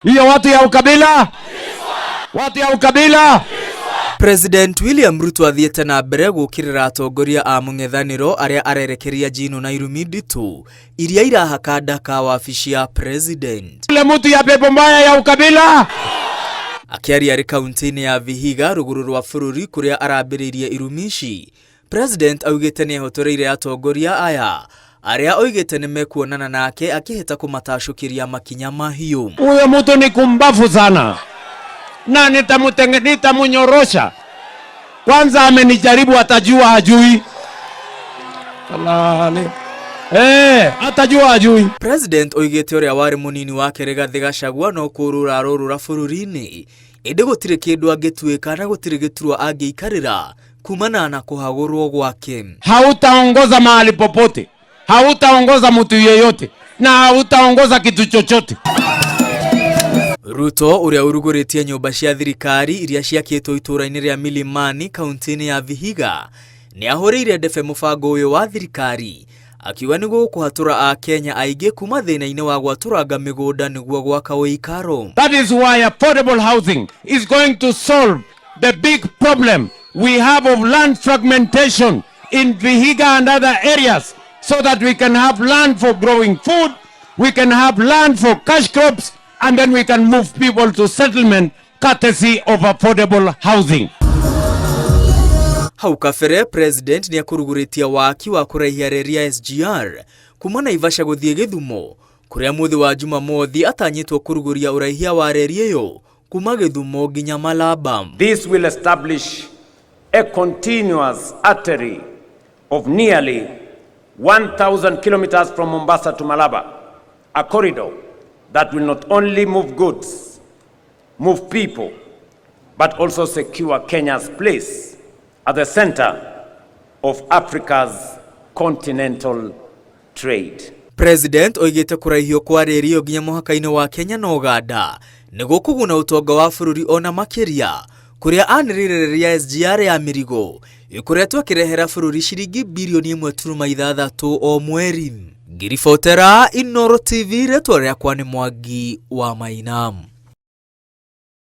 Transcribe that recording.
Hiyo watu ya ukabila, watu ya ukabila. President William Ruto athiĩte na mbere gũũkĩrĩra atongoria a mũng'ethanĩro arĩa arerekeria njino na irumi nditũ iria irahaka ndaka wabici ya President. Ule mtu ya pepo mbaya ya ukabila. Akĩaria arĩ kaunti-inĩ ya Vihiga rũgũrũ rwa bũrũri kũrĩa arambĩrĩirie irumi ici, President augĩte nĩehotoreire atongoria aya arĩa oigĩte nĩmekuonana nake akĩhĩta kũmatacũkĩria makinya mahiũ. Huyo mtu ni kumbafu sana na nitamunyorosha. Kwanza amenijaribu, atajua hajui. Salale. Atajua hajui. President oigĩte ũrĩa warĩ mũnini wake Rigathĩ Gachagua no kũrũra arorũra bũrũri-inĩ ĩndĩ gũtirĩ kĩndũ angĩtuĩka na gũtirĩ gĩturwa angĩikarĩra kumana na kũhagũrwo gwake. Hautaongoza mahali popote, hautaongoza mtu yeyote na hautaongoza kitu chochote. Ruto ũrĩa ũrugũrĩtie nyũmba cia thirikari iria ciakĩtwo itũũra-inĩ rĩa Milimani kaunti-inĩ ya Vihiga nĩ ahũrĩire ndebe mũbango ũyũ wa thirikari akiuga nĩguo ũkũhatũra Akenya aingĩ kuma thĩna-inĩ wa gwatũranga mĩgũnda nĩguo gwaka ũikaro. That is why affordable housing is going to solve the big problem we have of land fragmentation in Vihiga and other areas, so that we can have land for growing food, we can have land for cash crops, and then we can move people to settlement courtesy of affordable housing. Hau kabere President nĩekũrugũrĩtie waki wa kũraihia reri ya SGR kuma Naivasha gũthiĩ Gĩthumo kũrĩa mũthĩ wa Jumamothi atanyĩtwo kũrugũria ũraihia wa reri ĩyo kuma Gĩthumo nginya Malaba. This will establish a continuous artery of nearly 1,000 kilometers from Mombasa to Malaba, a corridor that will not only move goods, move people, but also secure Kenya's place at the center of Africa's continental trade. President oigĩte kũraihio kwa reri ĩyo nginya mũhaka-inĩ wa Kenya na Uganda nĩguo kũguna ũtonga wa bũrũri ona makĩria kũrĩa anĩrĩire reri ya SGR ya mĩrigo ĩkoretwo ĩkĩrehera bũrũri ciringi birioni 1.6 o mweri. Ngiribotera Inooro TV, rĩtwa rĩakwa nĩ Mwangi wa Maina.